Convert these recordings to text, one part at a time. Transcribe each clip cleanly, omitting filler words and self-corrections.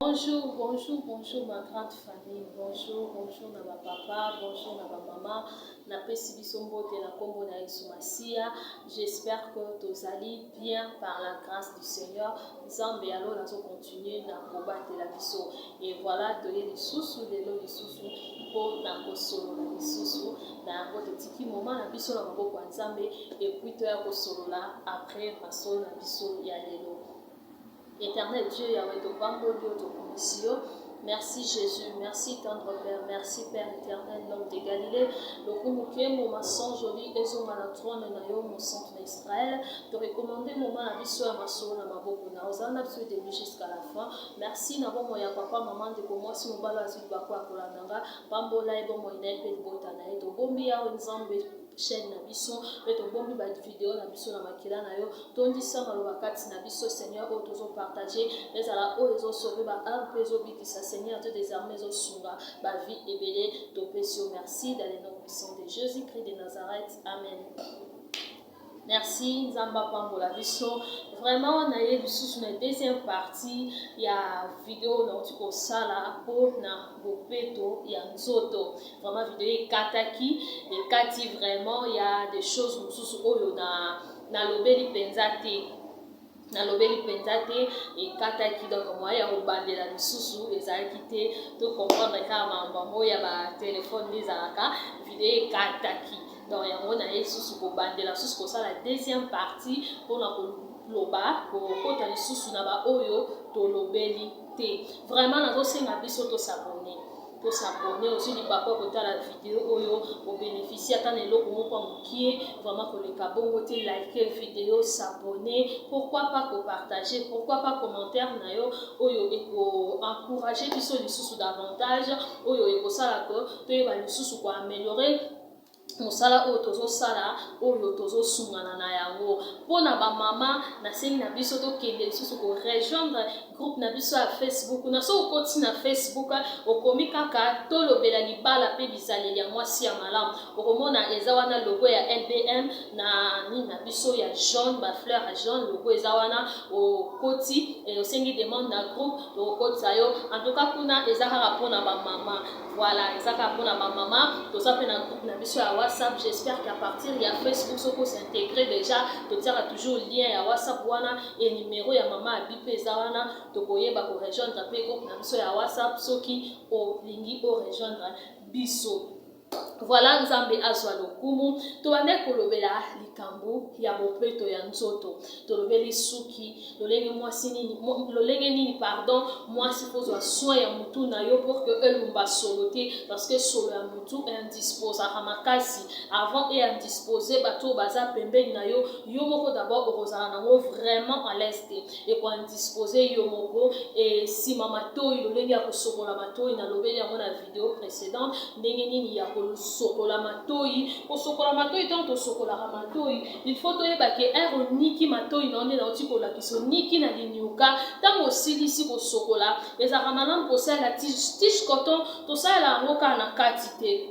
Bonjour, bonjour, bonjour ma grande famille. Bonjour, bonjour na ba papa, bonjour na ba mama. Napesi biso mbote na kombo na Yesu Masiya. J'espère que tozali bien par la grâce du Seigneur. Nzambe ya lola azo continuer na kobatela biso. Et voilà toye lisusu lelo lisusu mpo na kosolola lisusu na yango totiki moma na biso na maboko ya Nzambe et puis toya kosolola après masolo na biso ya lelo. Eternel Dieu Yahweh topamboli yo tokumisi yo. Merci Jésus, merci tendre Père, merci Père éternel, l'homme de Galilée. Lokumu kembo masanjoli ezonga na trône na yo mosantu na Israël. To recommander moment na biso ya masolo na maboko na ozala na biso début jusqu'à la fin. Merci na bomoi ya papa, maman, ndeko mwasi, mobali azwi libaku ya kolanda nga. Pambola ye bomoi na ye mpe libota na ye. Tobombi Yawe Nzambe chaîne na biso mpe tobombi ba video na biso na makila na yo. Tondisa maloba kati na biso Seigneur oyo tozo partager ezala oyo ezo sauver ba âme mpe ezobikisa Seigneur Dieu des armées ezosunga ba vie ebele. Topesi yo merci dans le nom puissant de Jésus-Christ de Nazareth. Amen. Merci Nzambe apambola biso. Vraiment naye lisusu na deuxième partie ya video nauti kosala mpo na bopeto ya nzoto. Vraiment video ekataki ekati vraiment ya des choses mosusu oyo na nalobeli mpenza te nalobeli mpenza te ekataki donc moyen ya kobandela lisusu ezalaki te to comprendre kaka makambo yango ya batelefone nde ezalaka video ekataki donc yango naye lisusu kobandela lisusu kosala deuxième partie mpona koloba kokota lisusu na baoyo tolobeli te. Vraiment nazosenga biso tosabone tosabone ozwi libaku ya kotala video oyo obénéficie ata na eloko moko ya mokie vraiment koleka bongo te. Like video, s'abonner, pourquoi pas kopartager, pourquoi pas commentaire na yo oyo ekoencourage biso lisusu davantage, oyo ekosala ke toyeba lisusu koaméliorer mosala oyo tozosala, oyo tozosungana na yango. Mpona bamama, nasengi na biso tokende lisusu korejoindre groupe na biso ya Facebook. Na soki okoti na Facebook, okomi kaka "Tolobela libala mpe bizaleli ya mwasi ya malamu", okomona eza wana logo ya LBM na nini na biso ya jaune, bafleur ya jaune, logo eza wana. Okoti, osengi demande na groupe, tokokotisa yo. En tout cas kuna eza kaka mpona bamama. Voilà, eza kaka mpona bamama. Toza mpe na groupe na biso ya WhatsApp. J'espère qu'à partir ya Facebook, soki os'intégrer déjà, totiaka toujours lien ya WhatsApp wana e numéro ya mama Abi mpe eza wana. Tokoyeba korejoindre mpe groupe na biso ya WhatsApp soki olingi orejoindre biso. Voilà, Nzambe azwa lokumu. Tobande kolobela likambo ya bopeto ya nzoto. Tolobeli suki, lolenge mwasi nini, lolenge nini, pardon, mwasi kozwa soin ya mutu na yo pour que elumba solo te, parce que solo ya mutu indisposaka makasi. Avant e indispose bato oyo baza pembeni na yo, yo moko d'abord okozala nango vraiment à l'aise te, ekoindispose yo moko. E nsima matoi, lolenge ya kosokola matoi, nalobeli yango na video précédente, ndenge nini ya kosokola matoi. Kosokola matoi, ntango tosokolaka matoi, il faut toyeba ke ere oniki matoi na yo nde nauti kolakisa, oniki na linyuka. Ntango osilisi kosokola, ezalaka malamu kosalela tige coton. Tosalela yango kaka na kati te,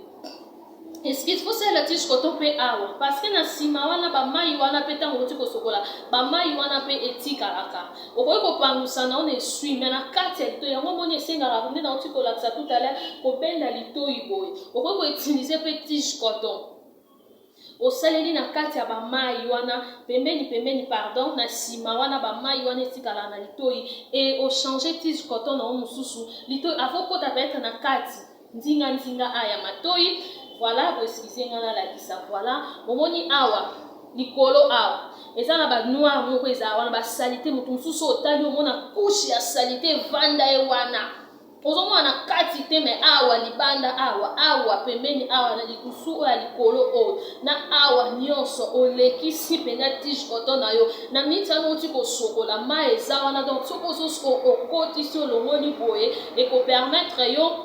excuse, kosalela tige coton mpe awa, parce que na nsima wana bamai wana mpe, ntango oti kosokola, bamai wana mpe etikalaka, okoki kopangusa na ona esui me na kati ya litoi. Yango moni esengaka nde nauti kolakisa tout à l'heure, kobenda litoi boye. Okoki koutiliser mpe tige coton, osaleli na kati ya bamai wana pembeni pembeni, pardon, na nsima wana bamai wana etikala na litoi e ochange tige coton na yo mosusu litoi avokota peut-être na kati nzinga nzinga a ya matoi. Voilà, boexcuse nga, nalakisa. Voilà, bomoni awa likolo awa eza na banoir moko ezala wana, basaleté. Moto mosusu otali, omona couche ya saleté evanda ye wana, ozomona na kati te, me awa libanda awa, awa pembeni awa na likusu oyo ya likolo oyo na awa nyonso, olekisi mpenza tige coton na yo na miniti wana oti kosokola, mai eza wana. Donc soki okotisi, olongoli boye, ekopermettre yo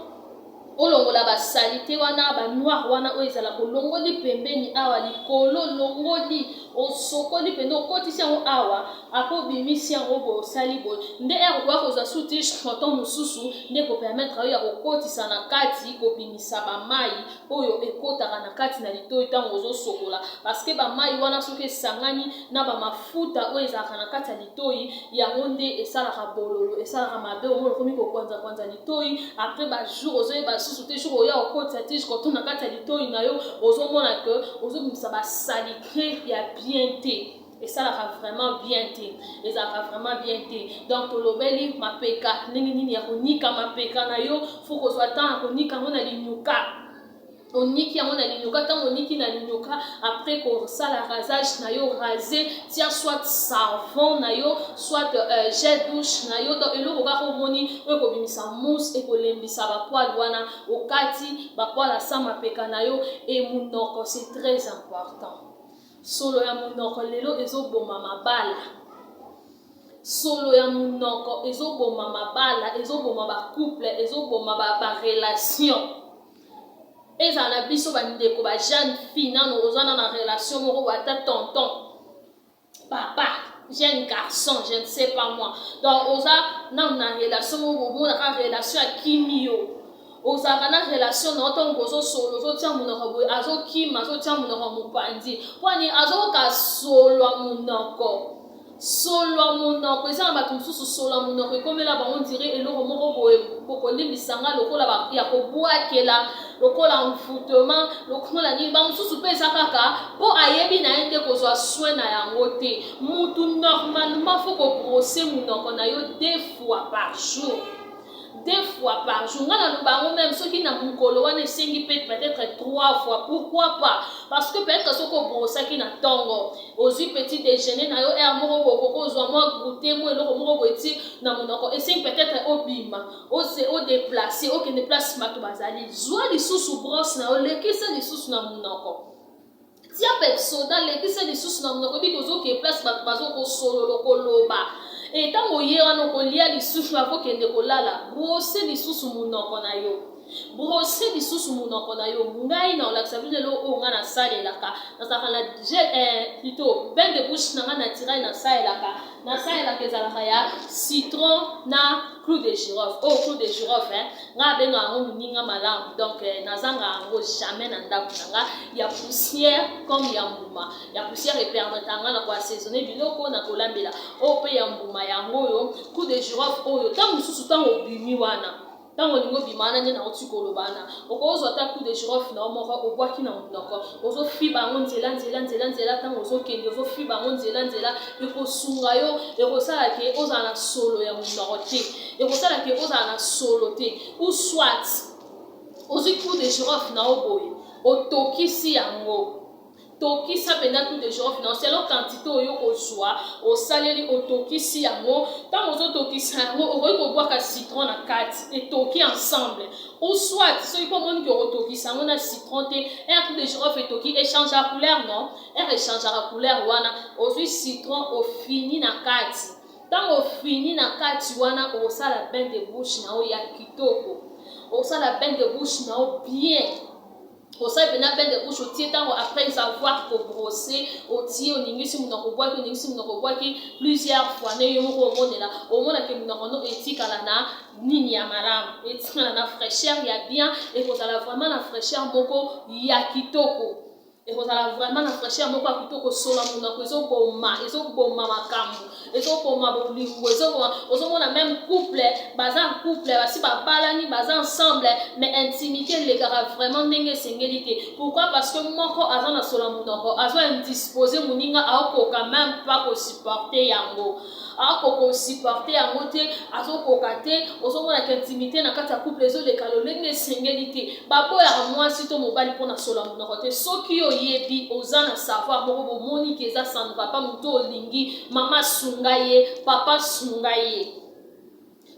Olongola ba salite wana, ba noir wana oyo ezalaka, olongoli pembeni awa likolo, olongoli, osokoli mpenza, okotisi yango awa, apres obimisi yango boye, osali boye nde ere okoya kozwa sous tige coton mosusu nde ekopermettre yo ya kokotisa na kati, kobimisa bamai oyo ekotaka na kati na litoi ntango ozosokola, parce que bamai wana soki esangani na bamafuta oyo ezalaka na kati ya litoi, yango nde esalaka bololo, esalaka mabe. Omona okomi kokwanzakwanza litoi après bajour, ozoyeba lisusu te. Jour oya okotisa tige coton na kati ya litoi na yo, ozomona ke ozobimisa basalite ya bien te, esalaka vraiment bien te, ezalaka vraiment bien te. Donc tolobeli mapeka, ndenge nini ya konika mapeka na yo. Faut kozwa temps ya konika yango na linyuka. Oniki yango na linyuka. Ntango oniki na linyuka, après kosala rasage na yo, rase, tia soit savon na yo, soit gel douche na yo, donc eloko kaka omoni oyo ekobimisa mousse, ekolembisa bapoils wana. Okati bapoils asa mapeka na yo. E munoko, c'est très important. Solo ya monoko lelo ezoboma mabala. Solo ya monoko ezoboma mabala, ezoboma bacouple, ezoboma barelation ba Ezala na biso bandeko, bajeune fille, nano oza na relation moko, ata tonton, papa, jeune garçon, je ne sais pas moi, donc oza nano na relation moko, bomonaka relation akimi yo, ozalaka na relation na yo, ntango ozosolo, ozotia monoko boye, azokima, azotia monoko mopanzi. Mpwani azokoka solo ya monoko. Solo ya monoko eza na bato mosusu, solo ya monoko ekomela bango ndire eloko moko boye, bokolimbisanga, lokola ya kobwakela, lokola envoûtement, lokola nini. Bamosusu mpe eza kaka mpo ayebi na ye nde kozwa soin na yango te. Mutu normalement faut kobrosser monoko na yo deux fois par jour, deux fois par jour. Nga naloba yango, même soki na mokolo wana esengi mpe peut-être trois fois, pourquoi pas? Parce que peut-être soki obrosaki na ntongo, ozwi petit déjeuner na yo, heure moko bokoki ozwa mwa goûter, mwa eloko moko boye ti na monoko, esengi peut-être obima, odéplacer, okende place bato bazali, zwa lisusu brosse na yo, lekisa lisusu na monoko, tia Pepsodent, lekisa lisusu na monoko. Ebiki ozokee place bato bazokosolola, koloba, e ntango oye wana okolia lisusu, akokende kolala, brosse lisusu monoko na yo, brosse lisusu monoko na yo. Ngai na olakisa bino eloko oyo ngai nasalelaka. Nazalaka na gel, plutôt bain de bouche na ngai naturel. Nasalelaka ezalaka ya citron na clou de girofle. Oyo clou de girofle, hein, ngai abenga yango moninga malamu. Donc nazanga yango jamais na ndako na nga, ya poussière comme ya mbuma. Ya poussière epermettre nga na koassaisonner biloko na kolambela. Oyo mpe ya mbuma, yango oyo clou de girofle oyo. Ntango mosusu, ntango obimi wana, ntango olingi obima wana, nde nauti koloba wana, okozwa ata clou de girofle na yo moko, obwaki na monoko, ozofiba yango nzela nzela nzela nzela. Ntango ozokende, ozofiba yango nzela nzela, ekosunga yo, ekosala ke ozala na solo ya monoko te, ekosala ke ozala na solo te. Ou soit ozwi clou de girofle na yo boye, otokisi yango, tokisa mpenza clou de girofle na selon quantité oyo kozwa, osaleli, otokisi yango. Ntango ozotokisa yango, okoki kobwaka citron na kati, etoki ensemble. Ou soit soki mpo omoni ke okotokisa yango na citron te, heure clou de girofle etoki, echangeaka couleur, non? Heure echangeaka couleur wana, ozwi citron, ofini na kati. Ntango ofini na kati wana, okosala bain de bouche na yo ya kitoko, okosala bain de bouche na yo bien, osali mpenza bain de bouche, otie. Ntango après avoir kobrosser, otie, oningisi monoko, obwaki, oningisi monoko, obwaki plusieurs fois, nde yo moko omonela, omonake monoko no etikala na nini ya malamu, etikala na fraîcheur ya bien. Ekozala vraiment na fraîcheur moko ya kitoko, ekozala vraiment na fraîcheur moko ya kitoko. Solo monoko ezoboma, ezoboma makambo, ezoboma bolingo, ezoboma. Ozomona même couple, baza couple, basi babalani, baza ensemble, mais intimité elekaka vraiment ndenge esengeli te. Pourquoi? Parce que moko aza na solo monoko, azo indisposer moninga, aokoka même pas kosupporter yango, akoka kosupporter yango te, azokoka te. Ozomonaka intimité na kati ya couple ezoleka lolenge esengeli te. Baboyaka mwasi to mobali mpona solo ya monoko te. Soki oyebi, oza na savoir moko, bomoni ke eza, ça ne va pas, moto olingi, mama sunga ye, papa sunga ye,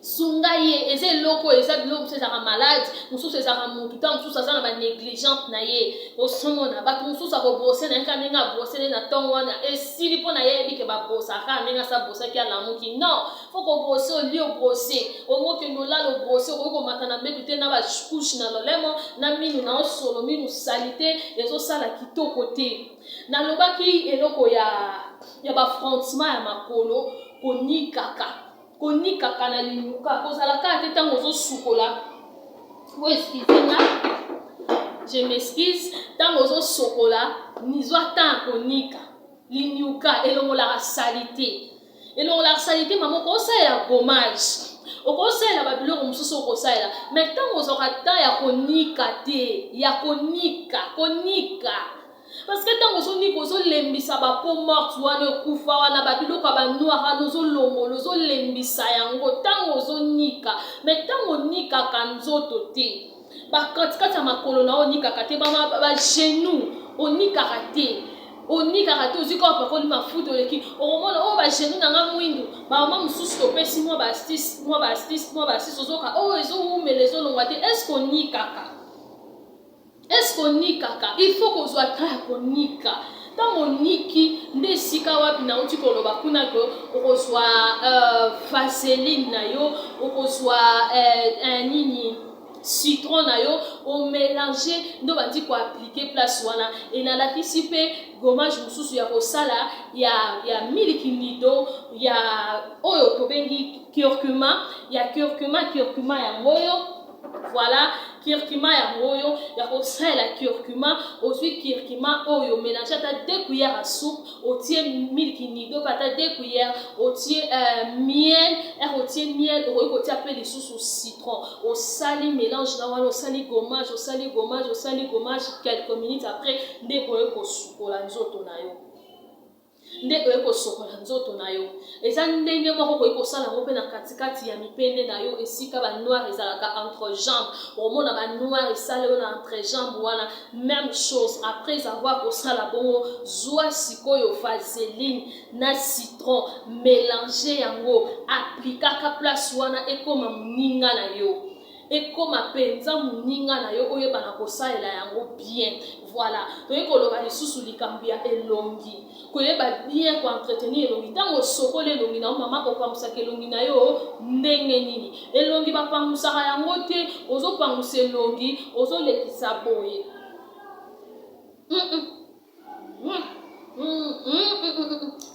sunga ye. Eza eloko oyo eza biloko mosusu ezalaka malade, mosusu ezalaka mutu, ntango mosusu aza na ba negligente na ye. Osomona bato mosusu akobrose na ye kaka ndenge abrose nde na ntongo wana esili mpo na ye ayebi ke babrosaka kaka ndenge asa brosaki alamuki. Non, fo kobrose olie obrose, olingi okende olala obrose, okoki komata na mbetu te na ba couche na lolemo na minu na osolo minu salite ezosala kitoko te. Nalobaki eloko ya ya ba frottement ya makolo konikaka konikaka na linuka kozala kaka te ntango ozosukola bo excuse nga je m'excuse ntango ozosokola nizwa temps ya konika linuka elongolaka salite elongolaka salite mama okosalela gommage okosalela babiloko mosusu okosalela mai ntango ozwaka temps ya konika te ya konika konika Parce que ntango ozonika ozolembisa ba peau morte wana ekufa wana babiloko ya banoir wana ozolongola ozolembisa yango ntango ozonika me ntango onikaka nzoto te bakatikati ya makolo na yo onikaka te bagenou onikaka te onikaka te ozwi kaka opakoli mafuta oleki okomona oyo oh, bagenou na nga mwindu bamama mosusu topesi mwa baastis mwa baastis mwa baastis ozoka oyo oh, ezowumela ezolongwa te estce onikaka Est-ce onikaka? Il faut kozwa temps ya konika. Ntango oniki nde esika wapi nauti koloba kuna ke okozwa euh, vaseline na yo, okozwa euh, euh, nini citron na yo omelange nde obandi koaplike place wana e nalakisi mpe gommage mosusu ya kosala ya, ya miliki nido ya oyo tobengi curcuma ya curcuma curcuma yango oyo Voilà, curcuma yango oyo ya kosalela curcuma, ozwi curcuma oyo mélange ata 2 cuillères à soupe, otie miliki nido pe ata 2 cuillères, otie euh, miel, ere otie miel, okoki kotia pe lisusu citron. Osali mélange na wana, osali gommage, osali gommage, osali gommage quelques minutes après nde oye kosukola nzoto na yo. Nde oye kosokola nzoto na yo. Eza ndenge moko okoki kosala yango mpe na katikati ya mipende na yo, esika ba noir ezalaka entre jambe. Okomona ba noir esala yo na entre jambe wana, meme chose. Après avoir kosala bongo, zwa sikoyo vaseline na citron, melange yango, aplikaka place wana ekoma moninga na yo. Ekoma penza muninga na yo oyeba na kosalela yango bien voilà toye koloba lisusu likambo ya elongi koyeba bien ko entretenir elongi ntango osokoli elongi na yo mama opangusaka elongi na yo ndenge nini elongi bapangusaka yango te ozopangusa elongi ozolekisa boye mm -mm.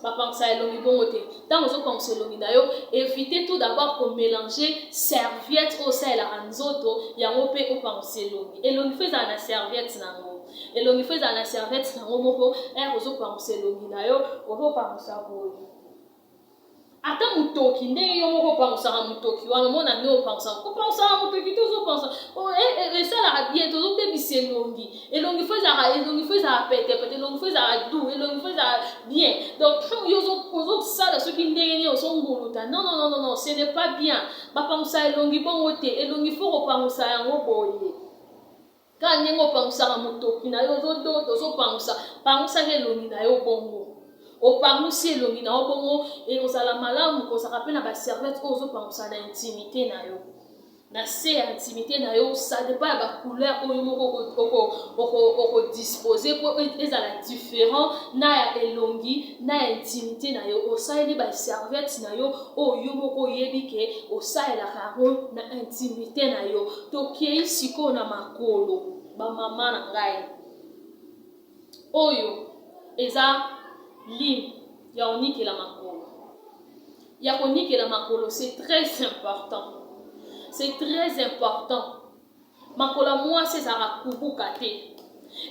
Bapangusa elongi bongo te. Ntango ozopangusa elongi na yo, evite tout d'abord komelange serviette oyo osalelaka nzoto yango mpe opangusa elongi. Elongi fo ezala na serviette na yango. Elongi fo ezala na serviette na yango moko. Ere ozopangusa elongi na yo, ozopangusa boye. Ata mutoki ndenge yo moko opangusaka mutoki wana omona ndenge opangusaka kopangusaka mutoki te ozopangusa oh, eh, eh, esalaka bien te ozobebisa elongi elongi fo ezalaka elongi fo ezalaka petepete elongi fo ezalaka doux elongi fo ezalaka bien donc yo ozosala soki ndenge nini ozonguluta non non non non ce n'est pas bien bapangusa elongi bongo te elongi fo kopangusa yango boye Kaka ndenge opangusaka motoki na yo, ozodota, ozopangusa, pangusaka elongi na yo bongo. Opangusi elongi na yo bongo, ekozala malamu kozalaka mpe na ba serviette oyo ozopangusa na intimite na yo. Na se ya intimite na yo, ça dépend ya ba couleur oyo moko okodispose mpo ezala différent na ya elongi na ya intimite na yo. Osaleli ba serviette na yo oyo yo moko oyebi ke osalelaka yango na intimite na yo. Tokei sikoyo na makolo ba mama na ngai. Oyo eza lime ya konikela makolo. Ya konikela makolo c'est très important. C'est très important. Makolo ya mwasi ezalaka kubuka te.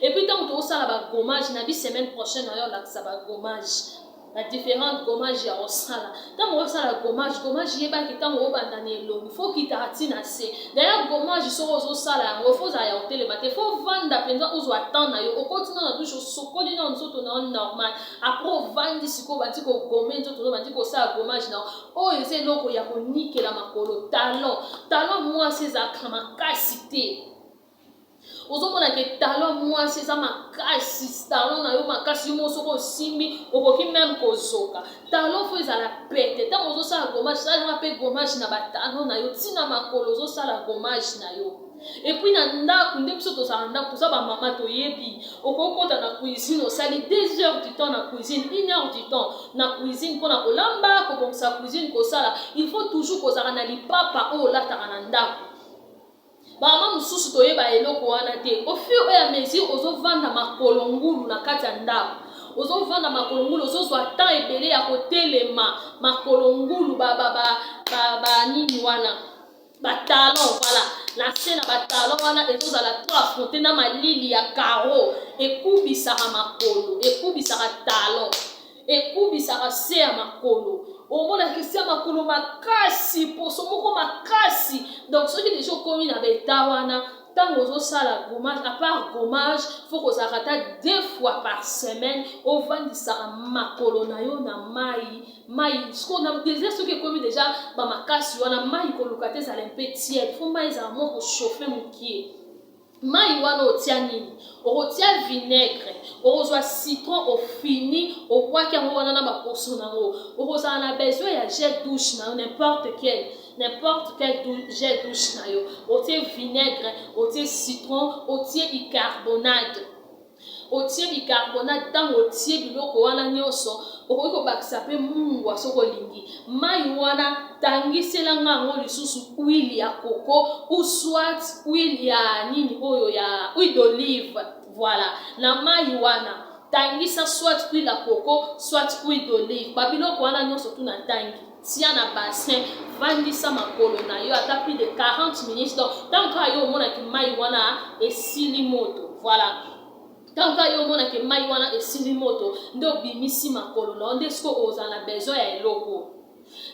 Et puis tango tozosala ba gommage na bi semaine prochaine nayo olakisa ba gommage ba différentes gommage ya kosala ntango osala gommage gommage yebaki ntango obanda na elongi fo okitaka ti na se d'ailleurs gommage soki ozosala yango fo ozala ya kotelema te fo ovanda mpenza ozwa temps na yo okoti nano na douche osokoli nano nzoto na yo normal après ovandi sikoyo obandi kogome nzoto na yo obandi kosala gommage na yo Oyo eza eloko ya konikela makolo talon. Talon mwasi ezalaka makasi te. Ozomona ke talon mwasi eza makasi, talon na yo makasi, yo moko soki osimbi okoki meme kozoka. Talon fo ezala pete. Ntango ozosala gommage, salaka mpe gommage na batalon na yo, ntina makolo ozosala gommage na yo. Et puis na ndako nde biso tozala ndako, toza bamama, toyebi okokota na cuisine, osali 2 heures du temps na cuisine, 1 heure du temps na cuisine mpona kolamba, kobongisa cuisine, kosala. Il faut toujours kozala na lipapa oyo olataka na ndako. Bamama mosusu toyeba eloko wana te. Au fur et à mesure ozovanda makolo ngulu na kati ya ndako, ozovanda makolo ngulu, ozozwa temps ebele ya kotelema makolo ngulu, banini wana, batalon, voilà, na se na batalon wana ezozala trop affronté na malili ya carreau. Ekubisaka makolo, ekubisaka talon, ekubisaka se ya makolo. Omonaki se ya makolo makasi, poso moko makasi. Donc soki deja okomi na beta wana, ntango ozosala gommage, à part gommage, faut kozalaka ata deux fois par semaine ovandisaka makolo na yo na mai. Mai sikoyo deja, soki ekomi deja bamakasi wana, mai koluka te ezala mpe tiède, faut mai ezala mwa kochauffe mokie. Mai wana otia nini? Okotia vinaigre, okozwa citron, ofini, obwaki yango wana na baposo nango. Okozala na besoin ya gel douche na yo, n'importe quel gel douche na yo. Otie vinaigre, otie citron, otie bicarbonate, otie bicarbonate. Ntango otie biloko wana nyonso, okoki kobakisa mpe mungwa soki olingi. Mai wana, tangiselanga yango lisusu huile ya coco ou soit huile ya nini oyo, ya huile d'olive. Voilà, na mai wana tangisa soit huile ya coco, soit huile d'olive. Babiloko wana nyonso tu na ntangi, tia na bassin, vandisa makolo na yo ata plus de 40 minutes. Donc ntango kaka yo omonaki mai wana esili moto, voilà, ntango kaka yo omonaki mai wana esili moto, nde obimisi makolo na yo. Nde sikoyo ozala na besoin ya eloko,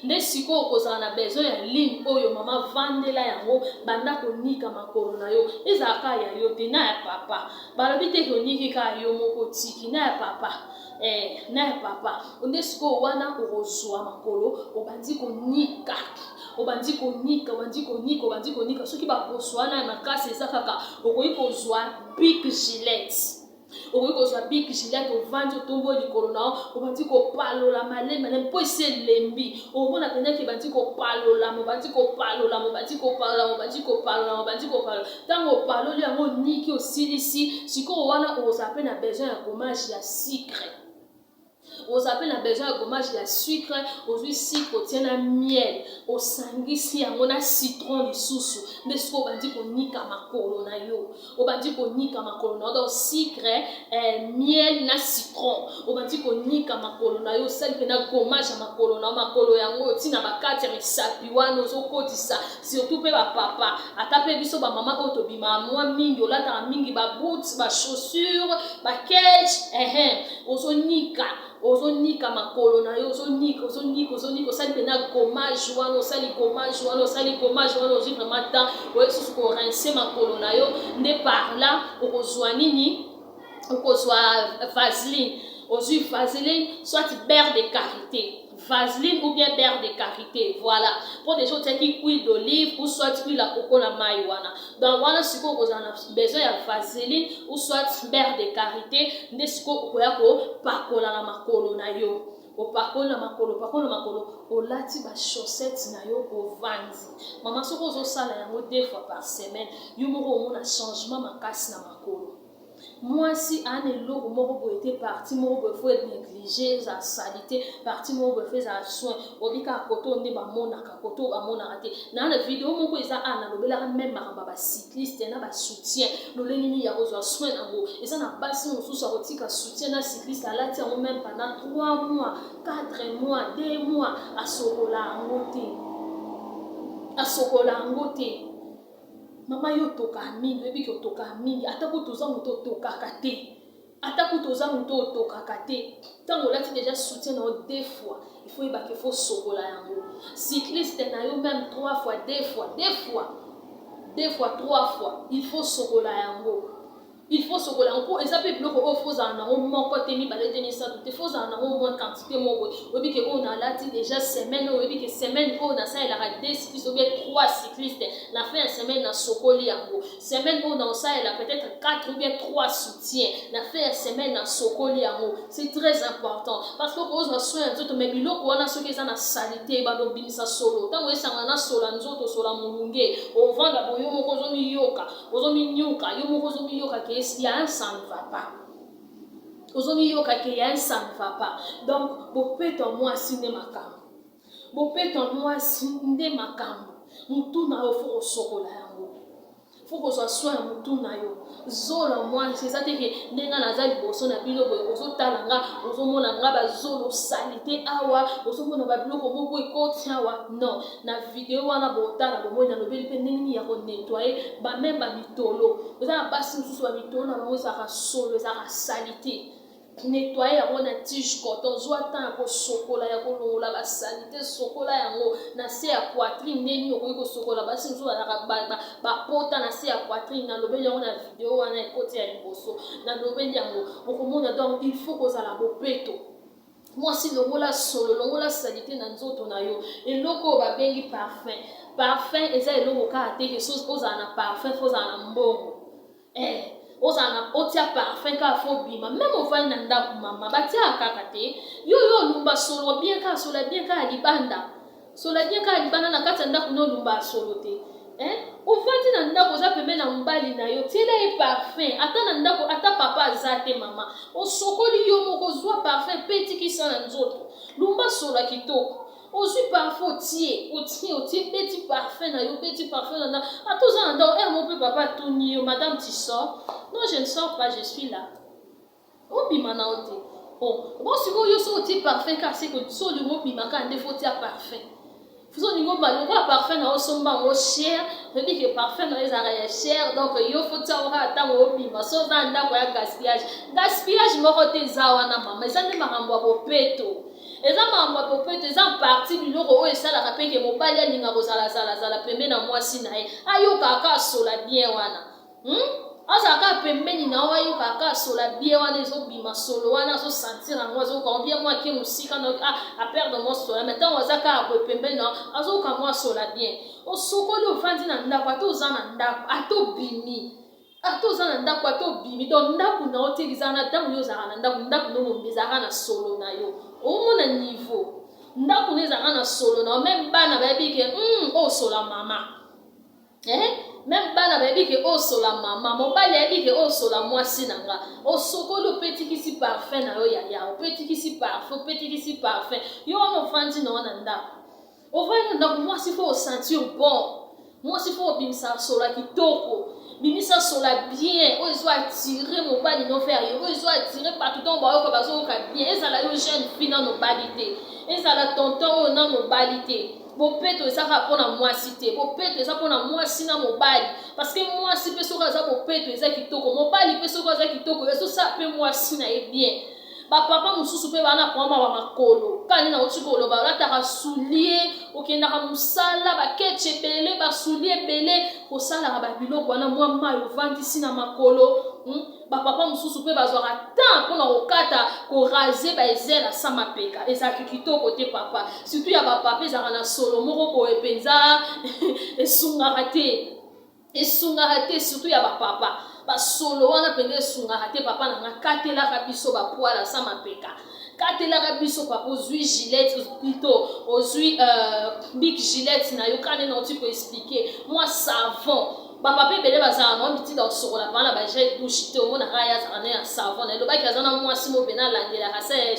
nde sikoyo okozala na besoin ya lime oyo. Mama, vandela yango, banda konika makolo na yo. Ezalaka ya yo te, na ya papa. Balobi te koniki kaka yo moko, otiki na ya papa, na ya papa. Nde sikoyo wana okozwa makolo, obandi konika, obandi konika, obandi konika, obandi konika. Soki baposo wana ya makasi eza kaka, okoki kozwa Bic Gillette, okoki kozwa Bic Gillette, ovandi, otombo likolo na yo, obandi kopalola malembe malembe mpo esi elembi. Omona mpenza ebandi kopalolama, obandi kopalolama, obandi kopalolama, obandi kopalolama, obandi kopalola. Ntango opaloli yango, oniki, osilisi. Sikoyo wana ozala mpe na besoin ya gommage ya sucre, oza mpe na besoin ya gommage ya sucre. Ozwi sucre, otie na miel, osangisi yango na citron lisusu. Nde sikoyo obandi konika makolo na yo, obandi konika makolo na yo. Donc sucre, miel na citron, obandi konika makolo na yo. Osali mpena gommage ya makolo na yo. Makolo yango otina bakati ya misapi wana, ozokotisa, surtout mpe bapapa, ata mpe biso bamama oyo tobimaka mwa mingi, olataka mingi baboots, bachaussure, baketch, ehe, ozonika, ozonika makolo na yo, ozonika, ozonika, ozonika. Osali mpena gommage wana, osali gommage wana, osali gommage wana, ozwi vraiment temps, oye susu korincer makolo na yo. Nde par là okozwa nini? Okozwa vaseline. Ozwi vaseline, soit beurre de karité, vaseline ou bien beurre de karité, voilà, po déjà otiaki huile d'olive ou soit huile ya coco na mai wana. Donc wana sikoyo okozala na besoin ya vaseline ou soit beurre de karité. Nde sikoyo okoya kopakola na makolo na yo. Opakoli na makolo, opakoli na makolo, olati bachaussette na yo, ovandi. Mama, soki ozosala yango deux fois par semaine, yo moko omona changement makasi na makolo. Mwasi ana eloko moko boye te, partie moko boye faut néglige ezala saleté, partie moko boye faut ezala soin. Obi kaka koto nde bamonaka, koto bamonaka te. Na video moko eza a nalobelaka même makambo ya bacycliste na basoutien, lolenge nini ya kozwa soin yango. Eza na basi mosusu akotika soutien na cycliste, alati yango même pendant 3 mois, 4 mois, 2 mois, asokola yango te, asokola yango te. Mama, yo otokaka mingi, oyebiki otokaka mingi, ata kutu oza moto otokaka te, ata kutu oza moto otokaka te, ntango olati déjà soutien na yo deux fois, il faut yebaka, faut sokola yango. Cycliste na yo même trois fois, deux fois, deux fois, deux fois, trois fois, il faut sokola yango. Il faut sokola yango mpo eza mpe biloko oyo faut ozala nango moko te, mibale te, misato te. Faut ozala nango moins quantité moko boye. Oyebi ke oyo nalati déjà semaine oyo, oyebi ke semaine oyo nasalelaka deux cyclistes ou bien trois cyclistes, na fin ya semaine nasokoli yango. Semaine oyo naosalela peut-être quatre ou bien trois soutiens, na fin ya semaine nasokoli yango. C'est très important parce que okozwa soin ya nzoto, mais biloko wana soki eza na saleté, ebanda obimisa solo. Ntango esanga na solo ya nzoto, solo ya molunge, ovanda boyo moko ozomiyoka, ozominyuka yo moko, ozomiyoka ke ya un ça ne va pas, ozomiyoka ke ya un ça ne va pas. Donc bopeto ya mwasi nde makambo, bopeto ya mwasi nde makambo. Motu na yo, faut kosokola yango, faut kozwa soin ya motu na yo. Zolo mwasi eza te ke ndenge naza liboso na bino boye, ozotala nga, ozomona nga bazolo saleté awa, ozomona babiloko moko ekoti awa. Non, na video wana botala, bomoi nalobeli mpe ndenge nini ya konettoyer bameme bamitolo. Eza na basi mosusu bamitolo na bango ezalaka solo, ezalaka saleté. Nettoyer yango na tige coton. Zwa temps ya kosokola, ya kolongola basaleté. Sokola yango na se ya poitrine. Ndeni okoki kosokola, basi mosusu bazalaka bapota na se ya poitrine. Nalobeli yango na video wana ekoti ya liboso, nalobeli yango, okomona. Donc il faut kozala bopeto. Mwasi, longola solo, longola saleté na nzoto na yo. Eloko oyo babengi parfum, parfum eza eloko kaka te ke ozala na parfum faut ozala na mbongo. Ozala na otia parfum kaka faut obima. Même ovandi na ndako, mama, batiaka kaka te. Yo olumba solo bien kaka, solo bien kaka libanda, solo bien kaka libanda. Na kati ya ndako no olumba solo te. Ovandi na ndako, oza pembeni na mobali na yo, tiela ye parfum. Ata na ndako, ata papa aza te, mama, osokoli yo moko, ozwa parfum mpe tikisa na nzoto, lumba solo ya kitoko. Ozwi parfum, otie, otie, otie, beti parfum na yo, beti parfum na ndako. Ata oza na ndako ere mo mpe papa atuni yo: "Madame, tu sors?" "Non, je ne sors pas, je suis là." Obima na yo te. Bon, sikoyo yo so otie parfum kaka seko so olingi obima kaka nde faut otia parfum. So olingi obima lokola parfum na yo osomba yango cher, oyebi ke parfum na yo ezalaka ya cher, donc yo faut tia yango kaka ntango obima. So oza na ndako ya gaspillage, gaspillage moko te eza wana, mama. Eza nde makambo ya bopeto, eza makambo ya bopeto. Eza partie biloko oyo esalaka mpe ke mobali alinga kozalazalazala pembeni na mwasi na ye, ayokaka kaka sola bien wana, Azalaka pembeni na yo, ayokaka kaka sola bien wana ezobima, solo wana azosentir yango, azoyoka bien. Mwa ake mosika na aperdre mwa sola, mais ntango aza kaka boye pembeni na, azoyoka mwa sola bien. Osokoli, ovandi na ndako, ata oza na ndako, ata obimi, ata oza na ndako, ata obimi. Donc ndako na yo te, eza na ntango yo ozalaka na ndako, ndako no mombi ezalaka na solo na yo. Omona niveau ndako no ezalaka na solo na yo. Même bana bayebi ke oyo sola mama, eh? Même bana bayebi ke osola mama, mobali ayebi ke osola mwasi na nga. Osokoli, opetikisi parfum na yo, yaya, opetikisi parfum, opetikisi parfum yo wana, ovandi na yo na ndako, ovandi na ndako. Mwasi faut osentir bon, mwasi faut obimisa sola kitoko, bimisa sola bien oyo ezo attirer mobali no vers yo, oyo ezo attirer bato. Ntango bayoka, bazoyoka bien. Ezala yo jeune fille nano obali te, ezala tonton oyo nano obali te. Bopeto eza kaka mpona mwasi te, bopeto eza mpona mwasi na mobali, parce que mwasi mpe soki aza bopeto eza kitoko, mobali mpe soki aza kitoko ezosala mpe mwasi na ye bien. Bapapa mosusu mpe baa na problème ya makolo. Kaka nini nauti koloba, olataka soulier, okendaka mosala, baketch ebele, basoulier ebele, kosalaka babiloko wana, mwa mai ovandisi na makolo. Bapapa mosusu mpe bazwaka temps mpona kokata, koraser baezele asa mapeka, ezalaki kitoko te, papa. Surtout ya bapapa ezalaka na solo moko boye mpenza, esungaka te, esungaka te. Surtout ya bapapa, basolo wana mpenza esungaka te. Papa na nga, katelaka biso bapoils asa mapeka, katelaka biso, papa. Ozwi Gillette, plutôt ozwi Bic Gillette na yo, kaka nde nauti koexpliquer, mwa savon. Bapapa ebele bazala na mitinda kosokola mpana na bagel douche te. Omonaka ye azalaka na ya savon na elobaki, aza na mwasi mo pene alandelaka se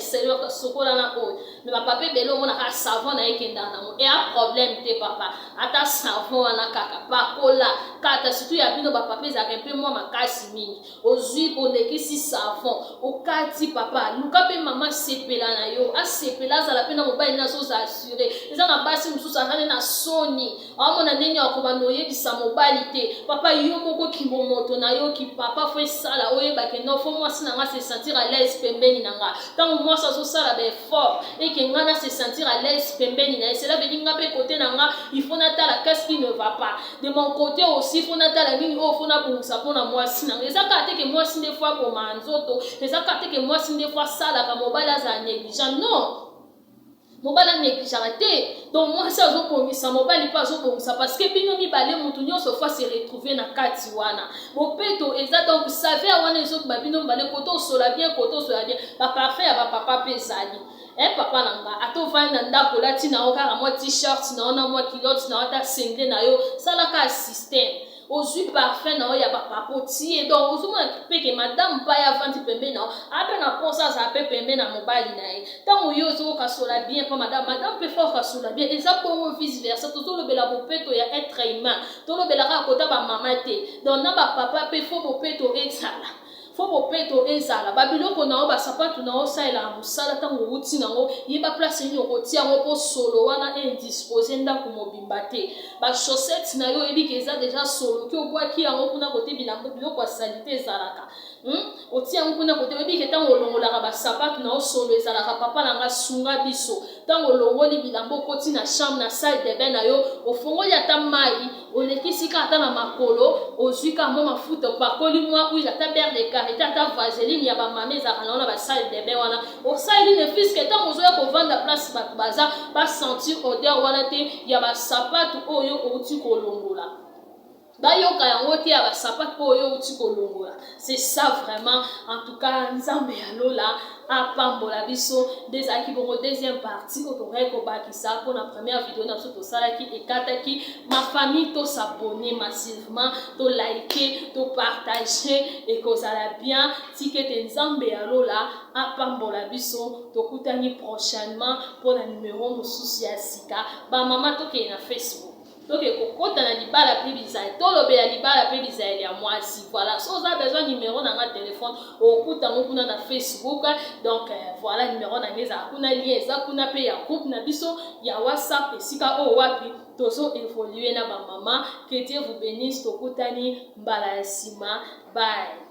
sokola na oyo. Mais bapapa ebele omonaka savon na ye ekendaka nango, eya problème te, papa. Ata savon wana kaka pakola kata. Surtout ya bino bapapa ezalaka mpe mwa makasi mingi. Ozwi, olekisi savon, okati, papa. Luka mpe mama sepela na yo, asepela, azala mpe na mobali na azoza assure. Eza na basi mosusu aza nde na soni, aomona ndenge akobanda oyebisa mobali te. Papa, yo moko kimomoto na yo kipapa faut esala oyebake non, faut mwasi na nga se sentir à l'aise pembeni na nga. Ntango mwasi azosala baeffort eke ke nga na se sentir à l'aise pembeni na ye. Cela veut dire nga mpe côté na nga, il faut natala qu'est-ce qui ne va pas de mon côté aussi. Faut natala nini oyo faut nabongisa mpona mwasi na nga. Eza kaka te ke mwasi nde faut aboma nzoto, eza kaka te ke mwasi nde faut asalaka, mobali azala négligent. Non, mobali anégligeaka te. Donc mwasi azobongisa, mobali mpe azobongisa, parce que bino mibale, motu nyonso faut se retrouve na kati wana. Bopeto eza, donc saveur wana ezobima bino mibale, kote osola bien, kote osola bien. Baparfum ya bapapa mpe ezali. E papa na nga, ata ovandi na ndako, olati na yo kaka mwa t-shirt na yo na mwa culotte na yo, ata singlet na yo, salaka système, ozwi parfum na yo ya bapapa, otie. Donc ozomona mpe ke madame mpa ye avandi pembeni na yo, ape na mposa azala mpe pembeni na mobali na ye. Ntango yo ozokokasola bien mpo madame, madame mpe faut okasola bien. Eza bongo vice versa. Tozolobela bopeto ya être humain, tolobela kaka kota bamama te. Donc na bapapa mpe faut bopeto ezala, faut bopeto ezala. Babiloko na yo, basapatu na yo osalelaka mosala, ntango owuti nango, yeba place nini okotia yango mpo solo wana indispose ndako mobimba te. Bachaussette na yo, oyebi ke eza déjà solo, ki obwaki yango kuna kote bilambo, biloko ya saleté ezalaka, Otia yango kuna kote, oyebi ke ntango olongolaka basapatu na yo, solo ezalaka. Papa na nga, sunga biso. Ntango olongoli bilamba, okoti na chambre, na salle de bain na yo, ofongoli ata mai, olekisi kaka ata na makolo, ozwi kaka mwa mafuta, opakoli mwa huile, ata beurre de karité, ata vaseline ya bamama ezalaka na wana basalle de bain wana, osaleli ne fiske. Ntango ozoya kovanda place bato baza, basentir odeur wana te ya basapatu oyo outi kolongola, bayoka yango te ya basapatu oyo outi kolongola. C'est ça vraiment. En tout cas, Nzambe ya lola apambola biso. Nde ezalaki bongo deuxième partie oyo tokokaki kobakisa mpona première video na biso tosalaki ekataki. Ma famille, tos'abonner massivement, tolike, topartage, ekozala bien. Tika ete Nzambe ya lola apambola biso. Tokutani prochainement mpona numero mosusu ya sika. Bamama, tokende na Facebook, toke kokɔta na libala mpe bizali, tolobela libala mpe bizaleli ya mwasi. Voilà, so oza besoin numéro na nga telefone, okuta yango kuna na Facebook. Donc voilà, numéro na nga ezala kuna, lien eza kuna mpe ya groupe na biso ya WhatsApp, esika oyo wapi tozo évolue na bamama. Que Dieu vous bénisse. Tokutani mbala ya nsima. Bye.